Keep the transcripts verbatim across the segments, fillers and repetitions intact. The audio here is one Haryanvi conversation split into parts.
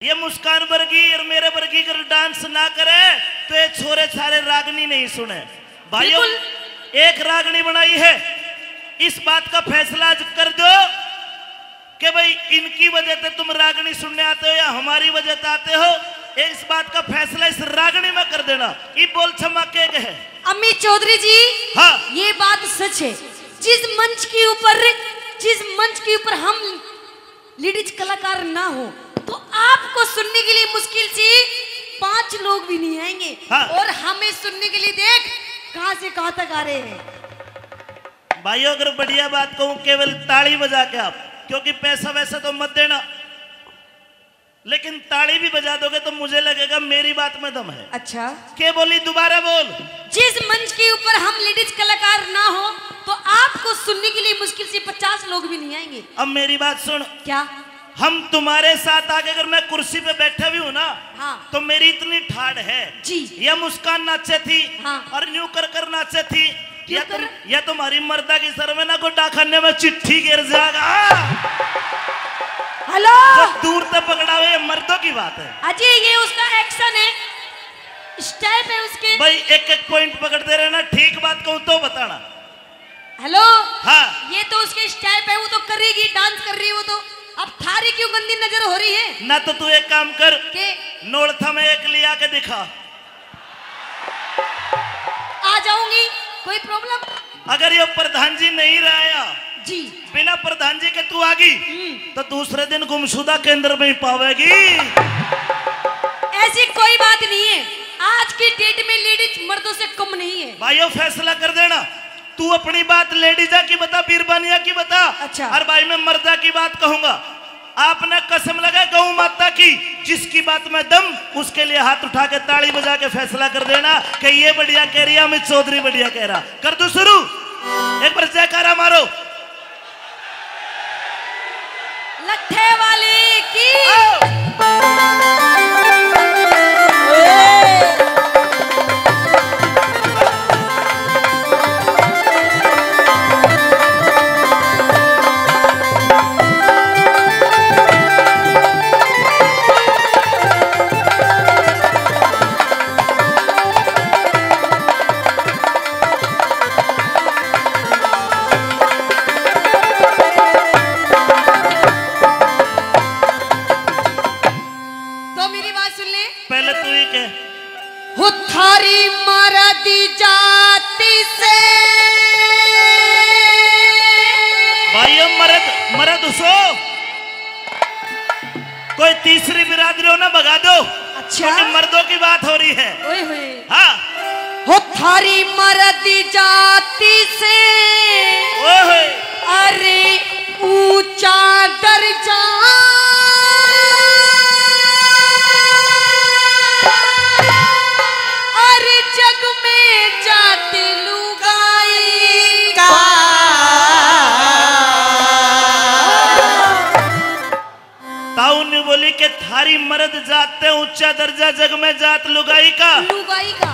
ये मुस्कान वर्गी और मेरे वर्गी अगर डांस ना करे तो ये छोरे छारे रागनी नहीं सुने। भाइयों, बिल्कुल। एक रागनी बनाई है, इस बात का फैसला आज कर दो कि भाई इनकी वजह से तुम रागनी सुनने आते हो या हमारी वजह से आते हो। ये इस बात का फैसला इस रागनी में कर देना। ये बोल छमा के है। अमित चौधरी जी, हाँ। ये बात सच है। जिस मंच के ऊपर, जिस मंच के ऊपर हम लेडीज कलाकार ना हो तो आपको सुनने के लिए मुश्किल से पांच लोग भी नहीं आएंगे। हाँ। और हमें सुनने के लिए देख कहां से कहां तक आ रहे हैं। भाइयों, अगर बढ़िया बात कहूं, केवल ताली बजा के आप, क्योंकि पैसा वैसा तो मत देना, लेकिन ताली भी बजा दोगे तो मुझे लगेगा मेरी बात में दम है। अच्छा। के बोली, दोबारा बोल। जिस मंच के ऊपर हम लेडीज कलाकार ना हो तो आपको सुनने के लिए मुश्किल से पचास लोग भी नहीं आएंगे। अब मेरी बात सुन। क्या? हम तुम्हारे साथ आके अगर मैं कुर्सी पे बैठा भी हूँ ना, हाँ। तो मेरी इतनी ठाड़ है। जी। या मुस्कान नाचे थी, हाँ। और न्यू कर कर नाचे थी, क्यों या तुम, कर? या तुम्हारी मर्दा की सर में ना गोटाखाने में चिट्ठी गिर जाएगा। हेलो। तो दूर तक पकड़ावे, ये मर्दों की बात है। अजय, ये उसका एक्शन है, स्टेप है उसके। भाई, एक एक पॉइंट पकड़ते रहना, ठीक बात कहूँ तो बताना। हेलो। हाँ। ये तो उसके स्टेप है, वो तो करेगी, डांस कर रही है वो तो। अब थारी क्यों गंदी नजर हो रही है? ना तो तू एक काम कर, के? नोलथा में एक लिया के दिखा। आ जाऊंगी, कोई प्रॉब्लम? अगर ये प्रधान जी नहीं रहा जी। बिना प्रधान जी के तू आ गई, हम्म। तो दूसरे दिन गुमशुदा केंद्र में ही पावेगी। ऐसी कोई बात नहीं है, आज की डेट में लेडीज मर्दों से कम नहीं है। भाइयों, फैसला कर देना, तू अपनी बात लेडीजा की बता, बीरबानिया की बता। अच्छा। और भाई, मैं मर्दा की बात कहूंगा। आपने कसम लगाई गौ माता की, जिसकी बात में दम, उसके लिए हाथ उठा के, ताली बजा के फैसला कर देना कि ये बढ़िया कह रही है, अमित चौधरी बढ़िया कह रहा। कर दो शुरू, एक बार जयकारा मारो। लट्ठे वाली की। आओ। तो मेरी बात सुन ले। पहले तू ही कह। हो थारी मरद जाति से। भाइयों, मरद, मरद उसो, कोई तीसरी बिरादरी हो ना, भगा दो। अच्छा। क्योंकि मर्दों की बात हो रही है। ओए होए। हाँ। हो थारी मरद जाति से। ओए होए। अरे ऊंचा दर्जा, अरे जग में जात लुगाई का। ताऊ ने बोली कि थारी मर्द जात ते ऊंचा दर्जा, जग में जात लुगाई का। लुगाई का।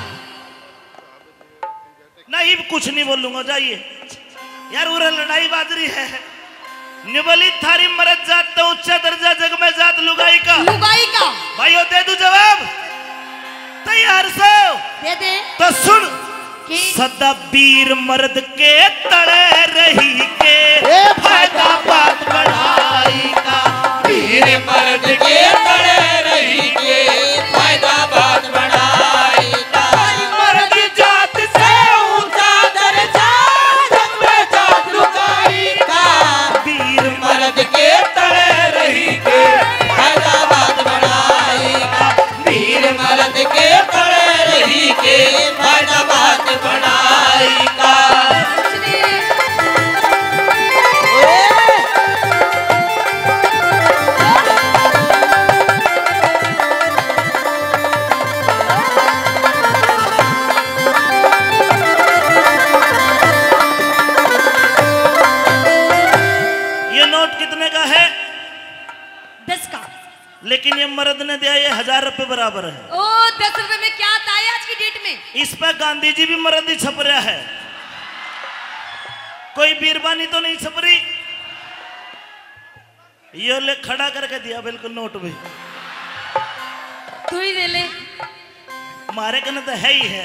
नहीं, कुछ नहीं बोलूंगा, जाइए यार, उरे लड़ाई बाज रही है। निबली थारी मरद जात तो ऊंचा दर्जा, जग में जात लुगाई का। लुगाई का। भाइयों, दे दूं जवाब? तैयार सो? दे दे। तो सुन। के? सदा वीर मर्द के तले रही के, ए, फायदा बात बढ़ाई का। वीर मर्द के तले रही के, फायदा बात बढ़ाई का। मर्द जात से ऊंचा दर्जा, जग में जात लुगाई का। वीर मर्द के तले रही के, फायदा बात बढ़ाई का। वीर मर्द के तले रही के, फायदा बात बढ़ाई का। ये नोट कितने का है? दस का। लेकिन ये मर्द ने दिया, ये हजार रुपए बराबर है। ओ, दस रुपए में क्या आता है आज की डेट में? इस पे गांधी जी भी मर्द ही छप रहा है, कोई बीरबानी तो नहीं छप रही। ये ले खड़ा करके दिया बिल्कुल नोट भी। मारे कने तो है ही है।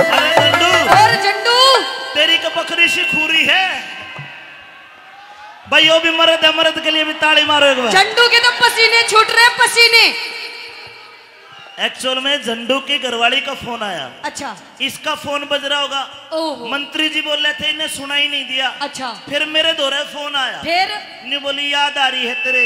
अरे झंडू, और झंडू। तेरी के बकरी सी खूरी है भाई, यो भी मर्द है, मर्द के लिए भी ताली मारो एक बार। झंडू के तो पसीने छूट रहे, पसीने। एक्चुअल में झंडू की घरवाली का फोन आया। अच्छा। इसका फोन बज रहा होगा। ओहो। मंत्री जी बोले थे, इन्हें सुनाई नहीं दिया। अच्छा। फिर मेरे धोरे फोन आया। फिर? न्यू बोली, याद आ रही है तेरे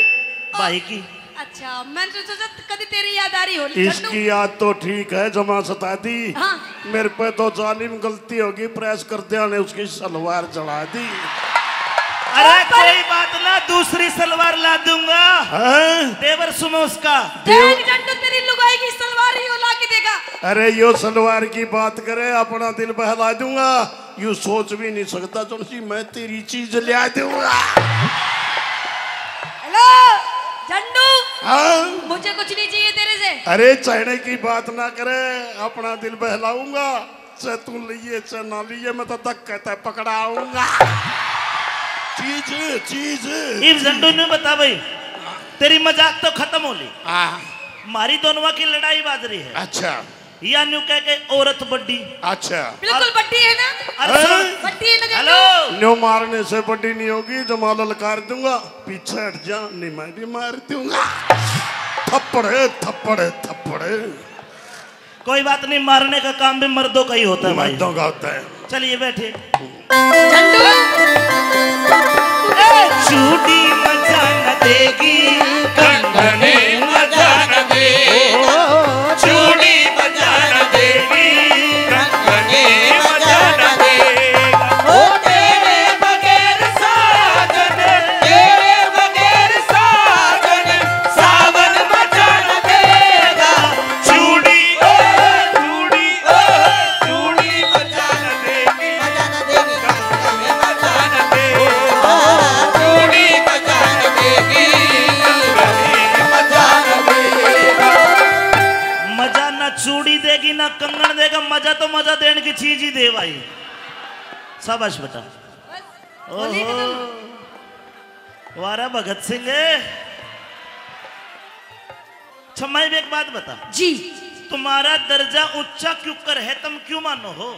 भाई की। अच्छा, मैंने तो सोचा कभी तेरी याद आ रही होली, झंडू। इसकी याद तो ठीक है, जमा सता दी। हाँ। मेरे पे तो जालिम गलती होगी, प्रेस कर दिया ने उसकी सलवार जला दी। अरे कोई बात ना, दूसरी सलवार ला दूंगा। हैं? देवर सुनो उसका। देख झंडू, तेरी लुगाई की सलवार ही वो ला के देगा। अरे यो सलवार की बात करे, अपना दिल बहला दूंगा। यू सोच भी नहीं सकता जोन सी मैं तेरी चीज ल्या दूंगा। हेलो झंडू। हाँ? मुझे कुछ नहीं चाहिए तेरे से। अरे चाहने की बात ना करे, अपना दिल बहलाऊंगा। चाहे तू लिए चाहे ना लिए, मैं तो धक्के ते पकड़ाऊंगा। चीज, चीज। इब झंडू ने बता भाई, तेरी मजाक तो खत्म हो ली। हाँ। मारी दोनों की लड़ाई बाज रही है। अच्छा। या न्यू कह के औरत बड्डी। अच्छा। बिल्कुल बड्डी है ना? अरे हैं? बड्डी है ना झंडू? हेलो। न्यू मारने से बड्डी नहीं होगी, जमा ललकार दूंगा, पीछे हट जा, नहीं मैं भी मार दूंगा। थप्पड़ है, थप्पड़ है, थप्पड़ है। कोई बात नहीं, मारने का काम भी मर्दों का ही होता है भाई। मर्दों का होता है। चलिए बैठिए। झंडू। ए, चूड़ी मजा न देगी, कंगने मजा न देगी। चूड़ी मजा न देगी, कंगने मजा न देगी। ओ तेरे बगैर साजन, तेरे बगैर साजन, सावन मजा न देगा। चूड़ी, ओ चूड़ी, ओ चूड़ी मजा न देगी। मजा न देगी। मजा न देगी। ओ चूड़ी मजा न देगी। मजा न देगी। मजा ना चूड़ी देगी ना कंगन देगा, मजा तो मजा देने की चीज ही दे भाई। शाबाश बेटा। बस, होली खत्म। ओहो। वारा भगत सिंह। अच्छा, मैं भी एक बात बता। जी। तुम्हारा दर्जा ऊंचा क्यों कर है, तुम क्यों मानो हो?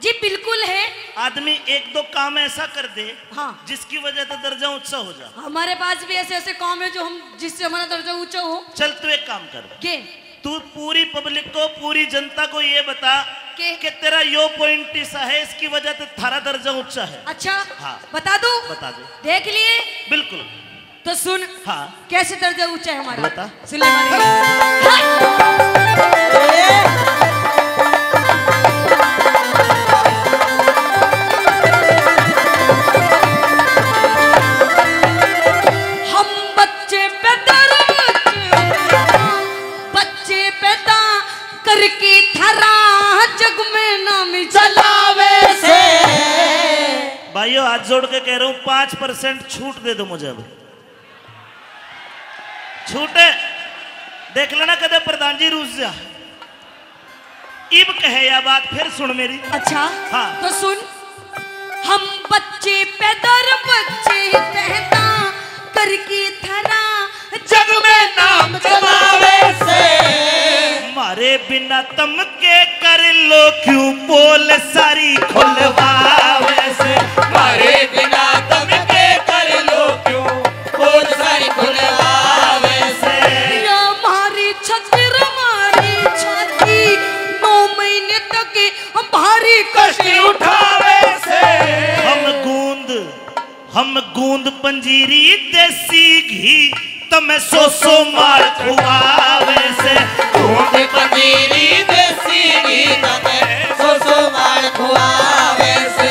जी, बिल्कुल है। आदमी एक दो काम ऐसा कर दे, हाँ। जिसकी वजह से दर्जा ऊंचा हो जा। हमारे पास भी ऐसे ऐसे काम है जो हम, जिससे हमारा दर्जा ऊंचा हो। चल, तू एक काम कर। के? तू पूरी पब्लिक को, पूरी जनता को ये बता के? कि तेरा यो पॉइंट ऐसा है, इसकी वजह से थारा दर्जा ऊंचा है। अच्छा, हाँ। बता दूं? बता दे। देख लिए? बिल्कुल। तो सुन, हाँ। कैसे दर्जा ऊंचा है हमारा? बता। सुन ले हमारी। हम बच्चे पे दर बच्चे, बच्चे पैदा करके थारा जग में नाम चलावे से। भाइयों, हाथ जोड़ के कह रहा हूँ, पाँच परसेंट छूट दे दो मुझे अब। छूटे, देख लेना कदे प्रधान जी रूस जा। इब कहे या बात, फिर सुन मेरी। अच्छा, हाँ। तो सुन। हम बच्चे पैदा, बच्चे पैदा करके थारा जग में नाम चलावे से। मारे बिना तम के कर लो क्यों पोल सारी खुलवावे से। मारे बिना तम के कर लो क्यों पोल सारी खुलवावे से। या मारी छाती रे मारी छाती, नौ महीने तक हम भारी कष्ट उठावे से। हम गूंद, हम गूंद पंजीरी देसी घी, तमे सौ सौ माल खुआवे से। गूंद पंजीरी देसी घी, तमे सौ सौ माल खुआवे से।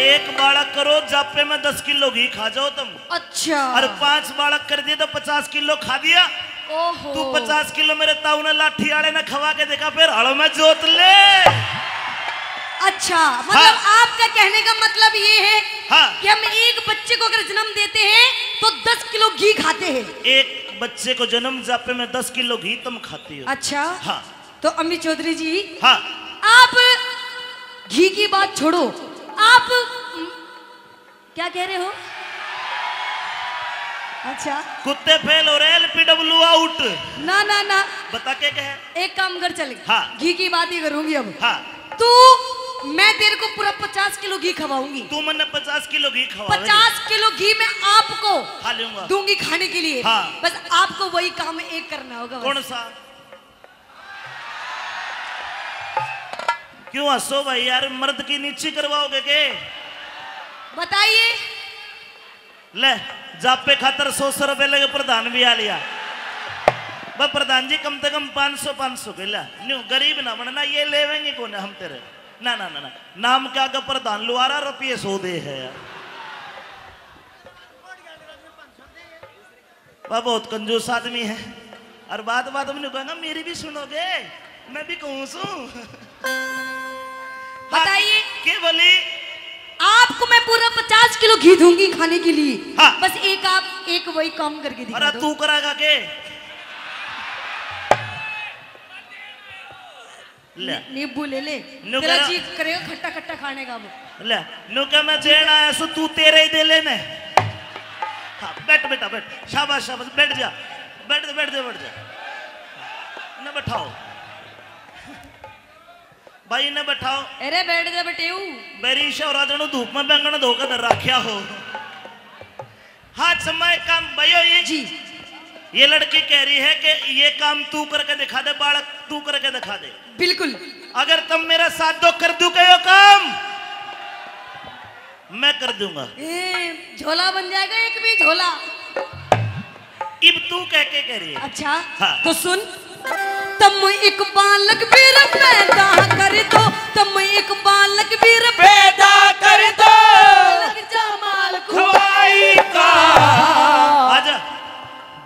एक बालक करो, जापे में दस किलो घी खा जाओ तुम। अच्छा। और पांच बालक कर दिए तो पचास किलो खा दिया। ओहो। तू पचास किलो मेरे ताऊ ने लाठी आले ने खवा के देखा, फिर हल में जोत ले। अच्छा, मतलब हाँ। आपका कहने का मतलब ये है हाँ। कि हम एक बच्चे को अगर जन्म देते हैं तो दस किलो घी खाते हैं। एक बच्चे को जन्म जापे में दस किलो घी तुम खाते हो। अच्छा। हाँ। तो अम्मी चौधरी जी, हाँ। आप घी की बात छोड़ो, आप क्या कह रहे हो? अच्छा। कुत्ते फेल हो रहे, एलपीडब्ल्यू आउट। ना, ना, ना। बता के कहे? एक काम कर, चल। हाँ। घी की बात ही करूंगी अब। हाँ। तू, मैं तेरे को पूरा पचास किलो घी खवाऊंगी। तू मन्ने पचास किलो घी खवा। पचास किलो घी मैं आपको खा लूंगा। दूंगी खाने के लिए। हाँ। बस आपको वही काम एक करना होगा बस। कौन सा? क्यों हंसो भाई यार, मर्द की नीची करवाओगे के? बताइए। ले, जापे खातर सौ सौ रुपए लगे, प्रधान भी आ लिया। बस प्रधान जी, कम से कम पाँच सौ, पाँच सौ के ला। न्यू गरीब ना बनना, ये लेवेंगे कौन हम तेरे? ना, ना, ना, ना। नाम के आगे प्रधान लुआरा, रुपये सौ दे है यार। वह बहुत कंजूस आदमी है। और बात बात में कहेगा, "मेरी भी सुनोगे, मैं भी कहूँ सूं।" बताइए। के बोली? आपको मैं पूरा पचास किलो घी दूंगी खाने के लिए। हाँ। बस एक, आप एक वही काम करके दिखा अरे दो। तू कराएगा के? ले। नींबू ले ले। न्यू तेरा करा जी करेगा खट्टा खट्टा खाने का वो। ले, न्यू कह मैं देन आया सु, तू तेरे ही दे लेने। हाँ, बैठ बेटा, बैठ। शाबाश, शाबाश, बैठ जा। बैठ जा, बैठ जा, बैठ जा। न बैठाओ। भाई, न बैठाओ। अरे, बैठ जा, बेटेऊ। बैरी शौरा जणु धूप में बैंगन धो के धर राख्या हो। हाँ, छम्मा, एक काम, भाइयों, ये जी। ये लड़की कह रही है कि ये काम तू करके दिखा दे, बालक तू करके दिखा दे। बिल्कुल। अगर तुम मेरा साथ दो, कर दूं क्या यो काम? मैं कर दूंगा। ए, झोला बन जाएगा एक भी झोला। इब तू कह के कह रही है। अच्छा, हाँ। तो सुन। तम एक बालक फिर पैदा कर दो, तम एक बालक फिर पैदा कर दो। लग जा माल खुवाई का। आजा।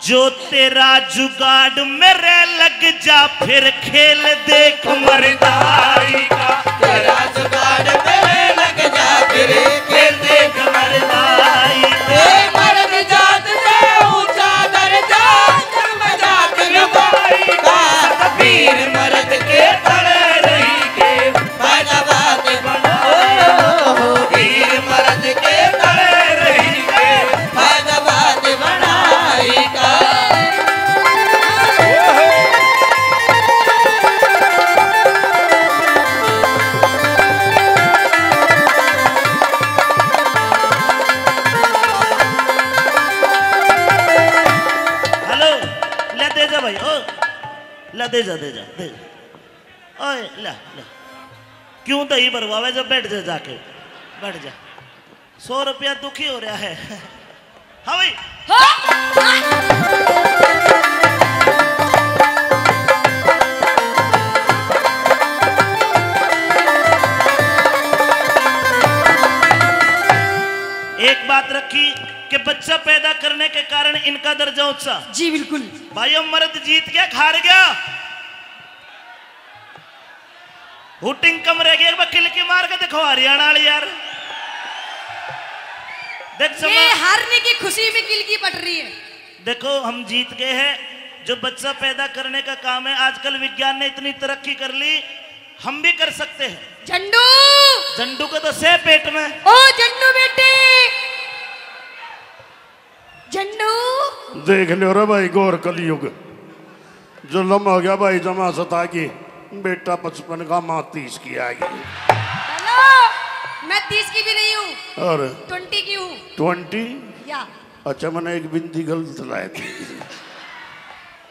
जो तेरा जुगाड़ मेरे लग जा, फिर खेल देख मर्दाई का। तेरा जुगाड़ मेरे लग जा, फिर खेल देख मर्दाई का। ए मर्द जात से ऊंचा दर्जा, जन्म जात लुगाई का। वीर मर्द के तले रही के फैजाबाद बना। वीर मर्द के तले रही के फैजाबाद बनाई का। हेलो, ले दे जा भाई, ओ, ले दे जा, दे जा, दे जा। ओए, ले, ले। क्यों दही भरवावे जब बैठ जा जाके, बैठ जा। सौ रुपया दुखी हो रहा है। हाँ भाई। हाँ। एक बात रखी कि बच्चा पैदा करने के कारण इनका दर्जा ऊंचा। जी बिल्कुल। भाइयों, मर्द जीत गया, हार गया। हुटिंग कम रह गई, एक बार किलकी मार के दिखाओ हरियाणा वाले यार। देख ये समा- हारने की खुशी में किलकी पट रही है। देखो, हम जीत गए हैं। जो बच्चा पैदा करने का काम है, आजकल विज्ञान ने इतनी तरक्की कर ली, हम भी कर सकते हैं। झंडू। झंडू को तो सह पेट में। ओ झंडू बेटे। झंडू। देख लो रे भाई, घोर कलयुग। जुल्म हो गया भाई जमा सता की। बेटा पचपन का, माँ तीस की आ गई। हेलो, मैं तीस की भी नहीं हूँ। और? ट्वेंटी की हूँ। ट्वेंटी? या। अच्छा, मैंने एक बिंदी गलत लाई थी।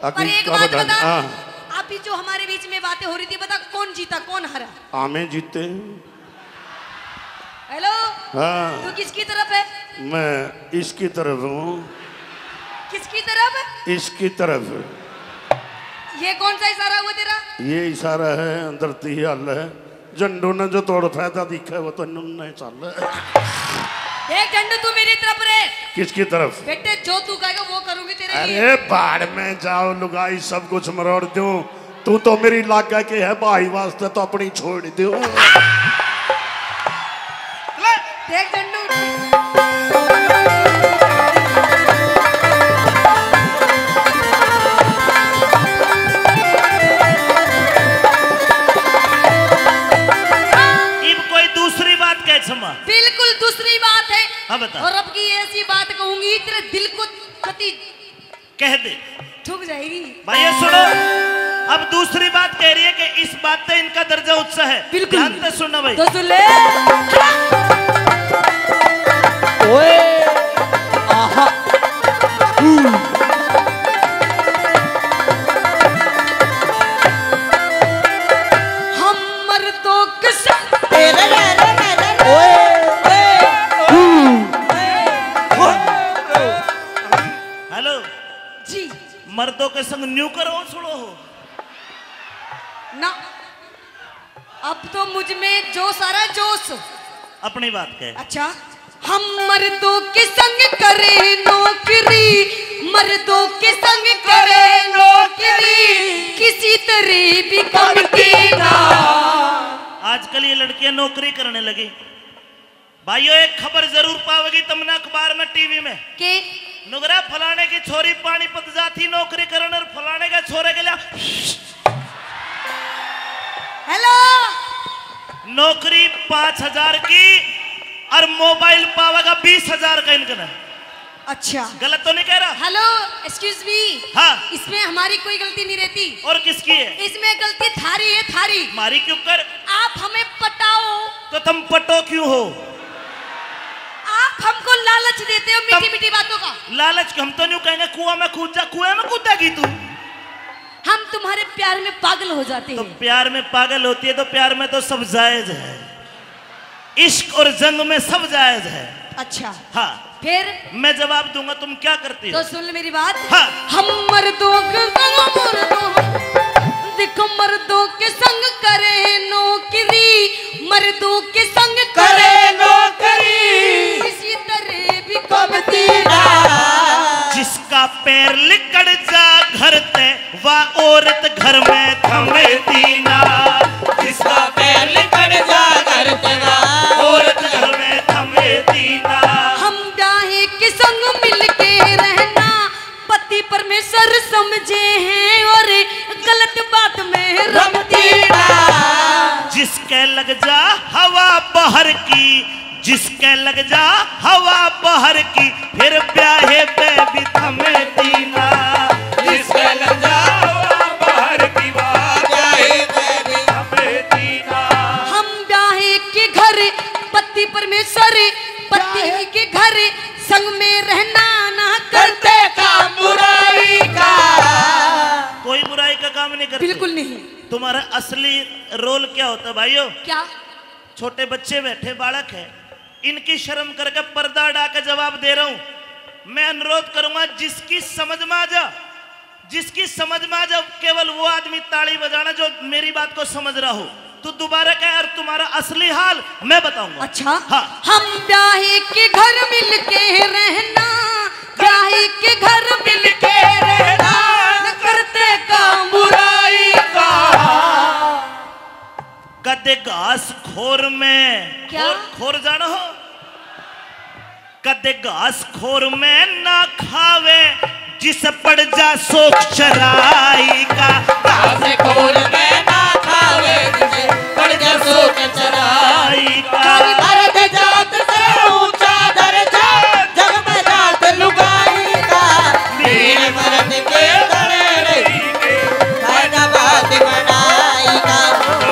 पर अभी एक का बात बता, बता, हाँ। अभी जो हमारे बीच में बातें हो रही थी, बता कौन जीता, कौन हारा? हमें जीते। हेलो। हाँ। तू किसकी तरफ है? मैं इसकी तरफ हूँ। किसकी तरफ? इसकी तरफ। ये कौन सा इशारा हुआ तेरा? ये इशारा है, अंदर ती हल है। झंडू ने जो तोड़ फायदा दिखा, वो तो नुन्ने चल। देख झंडू, तू मेरी तरफ रहे। किसकी तरफ? बेटे, जो तू कहेगा, वो करूंगी तेरे लिए। अरे, भाड़ में जाओ लुगाई, सब कुछ मरोड़ दूं। तू तो मेरी लागा के है भाई, वास्ते तो अपनी छोड़ दो। देख झंडू। इब कोई दूसरी बात कह छमा। बिल्कुल दूसरी बात है। हाँ, बता। और अब की ऐसी बात कहूंगी, तेरे दिल को कति कह दे। ठुक जाएगी। भाई, ये सुनो, अब दूसरी बात कह रही है कि इस बात से इनका दर्जा ऊंचा है। बिल्कुल। ध्यान से सुनना भाई। तो सुन ले। ओए, आहा, हू। हम मर्दों के संग तेरे रे रे रे रे। ओए, ओए, हू। हेलो। जी। मर्दों के संग न्यू करो, छोड़ो हो। ना, अब तो मुझ में जोश आ रहा है, जोश। अपनी बात कह। अच्छा। हम मर्दों के संग करें नौकरी, मर्दों के संग करें नौकरी, किसी तरह भी कमती ना। आजकल ये लड़कियां नौकरी करने लगी। भाइयों, एक खबर जरूर पाओगी तुमने अखबार में, टीवी में। के? नुगरा फलाने की छोरी पानीपत जाती नौकरी करने और फलाने के छोरे के लिए हेलो। नौकरी पाँच हजार की और मोबाइल पावेगा बीस हजार का इनकने। अच्छा। गलत तो नहीं कह रहा? Hello, excuse me। हाँ। इसमें हमारी कोई गलती नहीं रहती। और किसकी है? इसमें गलती थारी है, थारी। मारी क्यों कर? आप हमें पटाओ। तो तुम पटो क्यों हो? आप हमको लालच देते हो मीठी मीठी बातों का। लालच के हम तो न्यू कहेंगे, कुआं में कूद जा, कुएं में कूदेगी तू। हम तुम्हारे प्यार में पागल हो जाते तो हैं। प्यार में पागल होती है तो प्यार में तो सब जायज है, इश्क और जंग में सब जायज है। अच्छा। हाँ। फिर? मैं जवाब दूंगा, तुम क्या करती हो? तो सुन ले मेरी बात। हाँ। हम मर्दों के संग, मर्दों, देखो, मर्दों के संग करे नौकरी, मर्दों के संग करे करे नौकरी। किसी तरह भी कमती ना। जिसका पैर लिकड़ जा घर ते, वा औरत घर में थमेती ना। जिसका पैर लिकड़ जा घर ते, वा औरत घर में थमेती ना। हम ब्याहे के संग मिलके रहना, पति परमेश्वर समझे हैं और गलत बात में रमती ना। जिसके लग जा हवा बाहर की, जिसके लग जा हवा बाहर की, फिर ब्याहे पे भी थमेती ना। जिसके लग जा हवा बाहर की, वा ब्याहे पे भी थमेती ना। हम ब्याहे के घर पति परमेश्वर, पति के घर संग में रहना ना करते काम बुराई का। कोई बुराई का काम नहीं करते। बिल्कुल नहीं। तुम्हारा असली रोल क्या होता है भाइयों? क्या? छोटे बच्चे बैठे, बालक है, इनकी शर्म करके पर्दा हटा के जवाब दे रहा हूं। मैं अनुरोध करूंगा, जिसकी समझ में आ जा, जिसकी समझ में आ जा, केवल वो आदमी ताली बजाना जो मेरी बात को समझ रहा हो। तू दोबारा कह और तुम्हारा असली हाल मैं बताऊंगा। अच्छा। हाँ। हम ब्याहे के घर मिलके रहना, ब्याहे के घर मिलके रहना, न करते काम बुराई का। कदे घास खोर में, क्या? खोर, खोर जाना हो? कदे घास खोर में ना खावे, जिस पड़ जा शौक चराई का। घास खोर में ना खावे, जिस पड़ जा शौक चराई का। मर्द जात से ऊंचा दर्जा, जग में जात लुगाई का। वीर मर्द के तले रही के, फैजाबाद बनाई का।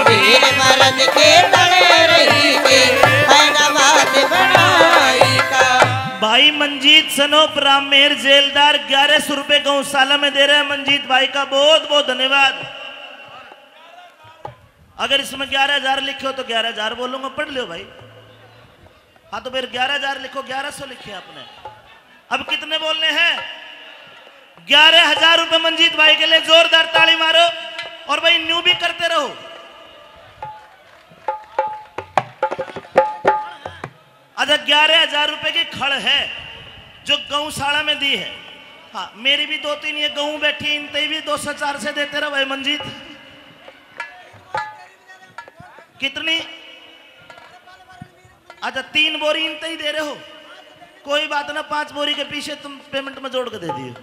वीर मर्द के तले रही के, फैजाबाद बनाई का। भाई मंजीत सनोप रामेर जेलदार ग्यारह सौ रुपए गौशाला में दे रहे हैं। मंजीत भाई का बहुत बहुत धन्यवाद। अगर इसमें ग्यारह हजार लिखे हो तो ग्यारह हजार बोलूंगा, पढ़ लो भाई। हाँ, तो फिर ग्यारह हजार लिखो, ग्यारह सौ लिखे आपने। अब कितने बोलने हैं? ग्यारह हजार रुपए मंजीत भाई के लिए जोरदार ताली मारो। और भाई, न्यू भी करते रहो। अच्छा, ग्यारह हजार रुपए की खल है जो गौशाला में दी है। हाँ, मेरी भी दो तीन ये गऊ बैठी, इन ते भी दो सौ चार सौ देते रहो भाई मंजीत। कितनी? अच्छा, तीन बोरी इन ते ही दे रहे हो, कोई बात ना, पांच बोरी के पीछे तुम पेमेंट में जोड़ के दे दियो।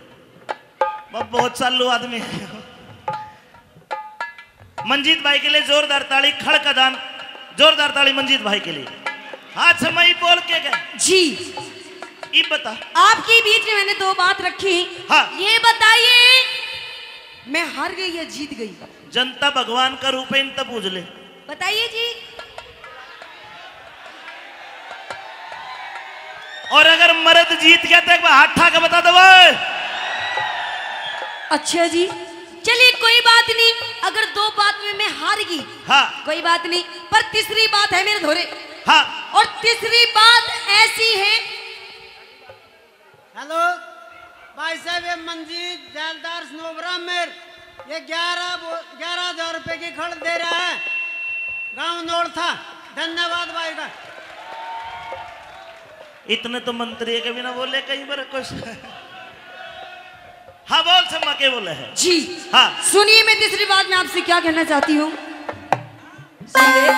बहुत चालू आदमी है। मंजीत भाई के लिए जोरदार ताली, खड़ का दान, जोरदार ताली मंजीत भाई के लिए। अच्छा, मैं ही बोल के गए। जी। इब बता। आपके बीच में मैंने दो बात रखी। हाँ। ये बताइए, मैं हार गई या जीत गई? जनता भगवान का रूप है, इनते पूछ ले। बताइए जी। और अगर मर्द जीत गया तो एक बार हाथ उठा के बता दो भाई। अच्छा जी, चलिए कोई बात नहीं, अगर दो बात में मैं हार गई, हाँ। कोई बात नहीं, पर तीसरी बात है मेरे धोरे। हाँ। और तीसरी बात ऐसी है। हेलो भाई साहब, ये मंजीत जैलदार स्नोबरा मेर, ये ग्यारह बो-, ग्यारह हजार रुपए की खल दे रहा है, गांव नोड़था। धन्यवाद भाई का। इतने तो मंत्री के भी ना बोले कई बार कुछ। हाँ, बोल सम्मा, के बोले है? जी। हाँ। सुनिए, मैं तीसरी बात मैं आपसे क्या कहना चाहती हूँ। सुनिए।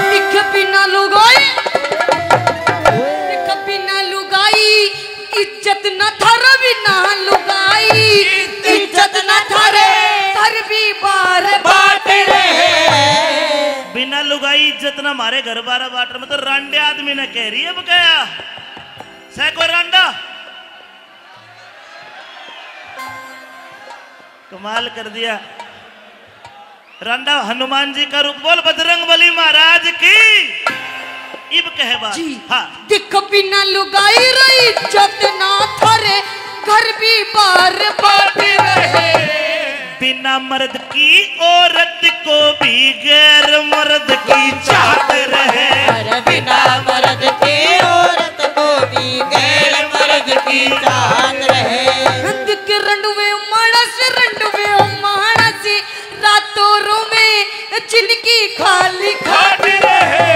दिख बिना लुगाई, दिख बिना लुगाई, इज्जत न थारे बिना लुगाई, इज्जत न थारे, घर भी बार बाट रहे। बिना लुगाई इज्जत ना मारे घर बार बाट रहे। मतलब रांडे आदमी ने कह रही है, अब गया सै कोई रांडा। कमाल कर दिया। रांडा हनुमान जी का रूप, बोल बजरंग बली महाराज की। इब कहे बात। जी। हाँ। दिख बिना लुगाई रही इज्जत ना थारे, घर भी बार बाट रहे। बिना मर्द की औरत को भी गैर मर्द की चाहत रहे। अरे बिना मर्द की औरत को भी गैर मर्द की चाहत रहे। रंड के रंडवे मानस, रंडवे मानस, रातों रोवे जिनकी खाली खाट रहे।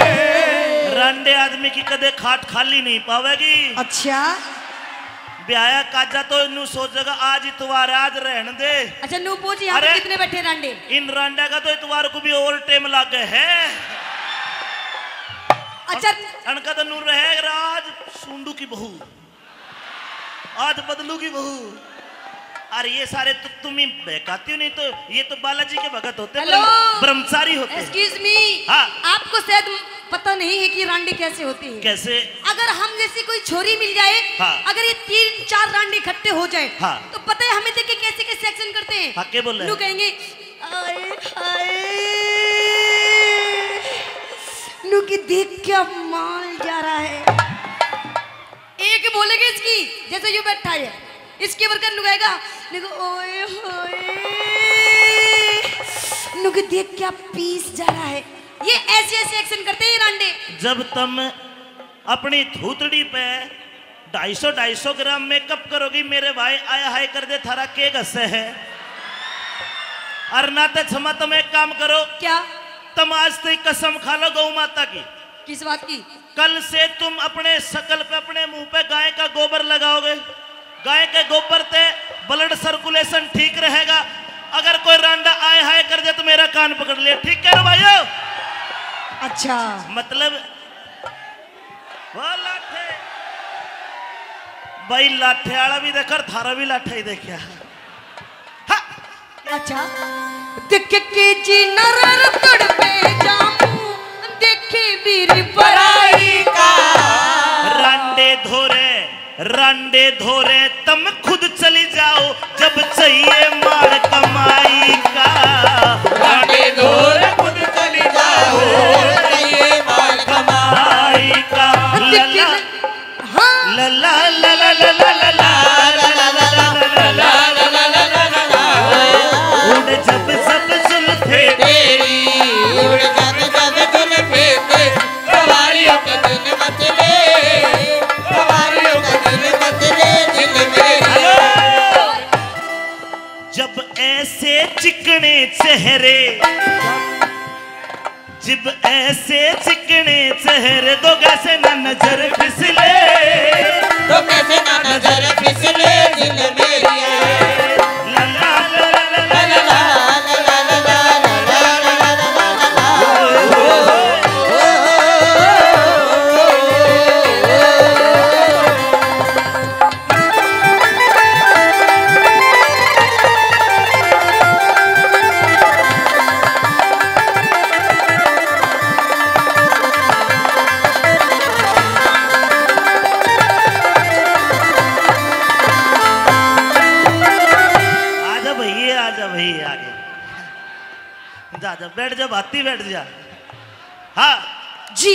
रांडे आदमी की कदे खाट खाली नहीं पावेगी। अच्छा। ब्याया काजा तो नू सोचेगा, आज इतवार, आज रहन दे। अच्छा, नू पूछ यहाँ पे अरे, कितने बैठे रांडे? इन रांडा का तो इतवार को भी ओवर टाइम लागे है। अच्छा। अन-, अनका तो नू रहे राज सूंडू की बहू, आज बदलू की बहू। अरे ये सारे तो तुम ही बहकाती हो, नहीं तो ये तो बालाजी के भगत होते, हेलो। ब्रह्म-, ब्रह्मचारी होते। Excuse me। हाँ। आपको शायद पता नहीं है कि रांडे कैसे होते हैं। कैसे? अगर हम जैसी कोई छोरी मिल जाए, हाँ। अगर ये तीन चार रांडे इकट्ठे हो जाए, हाँ। तो पता है हमें देख के कैसे कैसे एक्शन करते हैं? हाँ, क्या बोल रहे हैं? नू कहेंगे, "आए हाय, नू की देख क्या माल जा रहा है।" एक बोलेगी इसकी, जैसे यू बैठा है, इसके ऊपर कर लुगाएगा, देखो, "ओए होए, नू की देख क्या पीस जा रहा है।" ये ऐसे ऐसे एक्शन करते हैं ये रांडे। जब तुम अपनी थूतड़ी पे ढाई सौ ढाई सौ ग्राम मेकअप करोगी, मेरे भाई आय हाय कर दे, थारा के घसे है? और ना तो क्षमा, तुम एक काम करो। क्या? तुम आज से कसम खा लो गौ माता की। किस बात की? कल से तुम अपने शकल पे, अपने मुंह पे गाय का गोबर लगाओगे। गाय के गोबर ते blood circulation ठीक रहेगा। अगर कोई रांडा आय हाय कर दे तो मेरा कान पकड़ ले, ठीक कह रहे भाइयों? अच्छा। मतलब, वो लाठे भाई, लाठे वाला भी देखा और थारा भी लाठा ही देखा। हाँ। अच्छा। देख के जी नरर तड़पे जामू, देखे मेरी बड़ाई का। रांडे धोरे, रांडे धोरे तुम खुद चली जाओ, जब चाहिए माल कमाई का। रांडे धोरे खुद चली जाओ, चाहिए माल कमाई का। देख के लला। हाँ। लला, लला, लला, लला, लला, लला, लला, लला, लला, लला, लला, लला। उड़ जब जब जुल्फे तेरी, उड़ जब जब जुल्फे तेरी, सवारियों के दिल मचले, सवारियों के दिल मचले, दिल मेरे। हेलो। जब ऐसे चिकने चेहरे, जब ऐसे चिकने चेहरे, तो कैसे ना नजर फिसले, तो कैसे ना नजर फिसले दिल मेरी। ला ला ला ला ला ला ला। आजा, बैठ जा भाती, बैठ जा। हाँ। जी,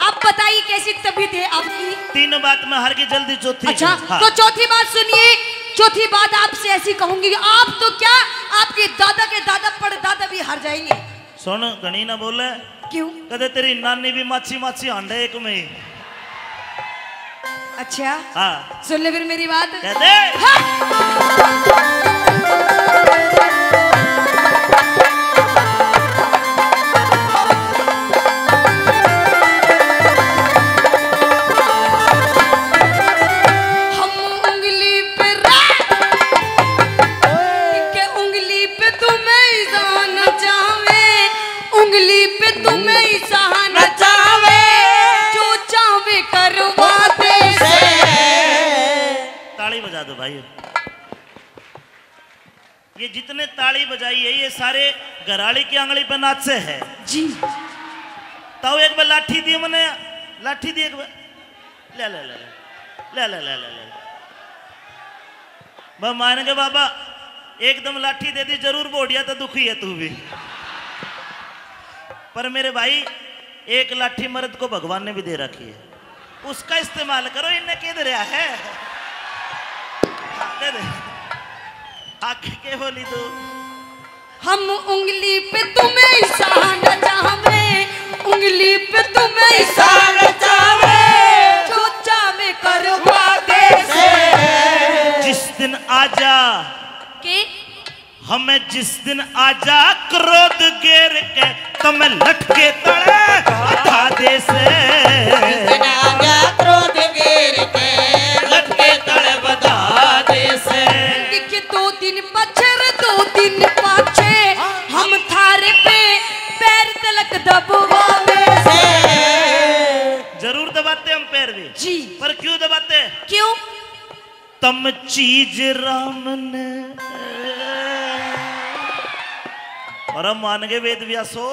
आप बताइए, कैसी तबीयत है आपकी? तीन बात में हार गई, जल्दी चौथी। अच्छा, हाँ। तो चौथी बात सुनिए। चौथी बात आपसे ऐसी कहूंगी कि आप तो क्या, आपके दादा के दादा, परदादा भी हार जाएंगे। सुन, घणी ना बोले। क्यों? कदे तेरी नानी भी माछी माछी हांडे एक में। अच्छा। हाँ। सुन ले फिर मेरी बात। कह दे। हाँ। हम उंगली पे रा-, के उंगली पे तुम्हें ही जान चाहवे, उंगली पे तुम्हें ही सहा नचावे, जो चाहवे करवा दे से। ताली बजा दो भाई। ये जितने ताली बजाई है, ये सारे घराली की आंगली पे नाचे है। जी। ताऊ एक बार लाठी दी मने, लाठी दी एक बार। ले, ले, ले, ले। ले, ले, ले, ले, ले। मैं मान के बाबा, एकदम लाठी दे दी, जरूर बोडिया तो दुखी है तू भी। पर मेरे भाई, एक लाठी मर्द को भगवान ने भी दे रखी है, उसका इस्तेमाल करो, इन्हें के दे रहा है। हाँ, दे दे। आके के बोली तू? हम उंगली पे तुम्हें इशारा चाहवे, उंगली पे तुम्हें इशारा चाहवे, जो चाहवे करवा दे से। जिस दिन आजा के? हमें जिस दिन आजा क्रोध गेर के, तम लटके तले बता दे से। जिस दिन आजा क्रोध गेर के, लटके तले बता दे से। कि दो दिन पाछे रे, दो दिन पाछे, हम थारे पे पैर तलक दबवा दे से। जरूर दबाते हम पैर भी। जी। पर क्यों दबाते? क्यों? तम चीज राम ने। अरे मान गए वेद व्यासो,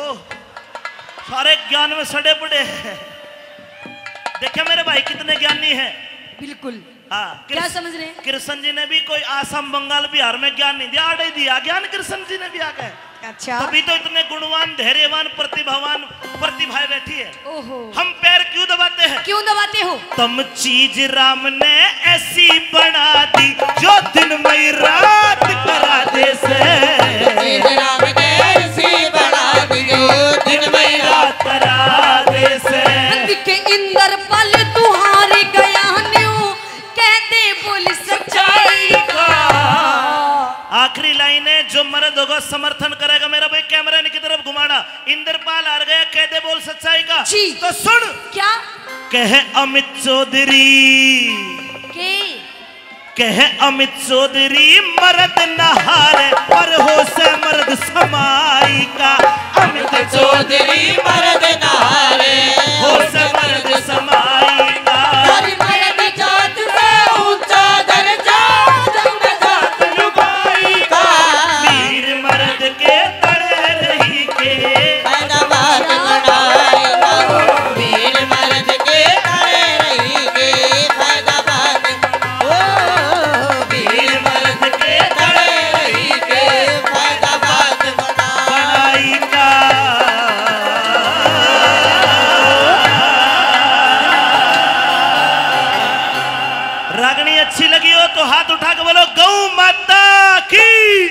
सारे ज्ञान में सड़े पड़े हैं। देखे मेरे भाई कितने ज्ञानी हैं। बिल्कुल। हाँ, क्या कृष्ण, समझ रहे हैं? कृष्ण जी ने भी कोई आसाम, बंगाल, बिहार में ज्ञान नहीं दिया, आड़े दिया ज्ञान कृष्ण जी ने भी आके। अच्छा। तभी तो इतने गुणवान, धैर्यवान, प्रतिभावान प्रतिभाएं बैठी है। ओहो। हम पैर क्यों दबाते हैं? क्यों दबाते हो? तम चीज राम ने ऐसी बना दी, जो दिन मई रात करा दे से। चीज राम ने ऐसी बना दी, जो दिन मई रात करा दे से। के इंद्रपाल तुम्हारे गया न्यू, कहते बोल सच्चाई का। आखिरी लाइन है, जो मर्द होगा समर्थन करेगा मेरा भाई, कैमरा इनकी तरफ घुमाना। इंद्रपाल हार गया, कह दे बोल सच्चाई का। जी। तो सुन। क्या? कह अमित चौधरी। के? कह अमित चौधरी मर्द न हारे, पर हो से मर्द समाई का। अमित चौधरी मर्द न हारे, हो से मर्द समाई का। हर मर्द जात से ऊंचा दर्जा, जब जात लुगाई का। वीर मर्द के तले रही के। फैजाबाद बनाए गा। वीर मर्द के तले रही के। फैजाबाद, ओ, वीर मर्द के तले रही के। फैजाबाद बनाए बनाई का। रागनी अच्छी लगी हो तो हाथ उठा के बोलो, गौ माता की।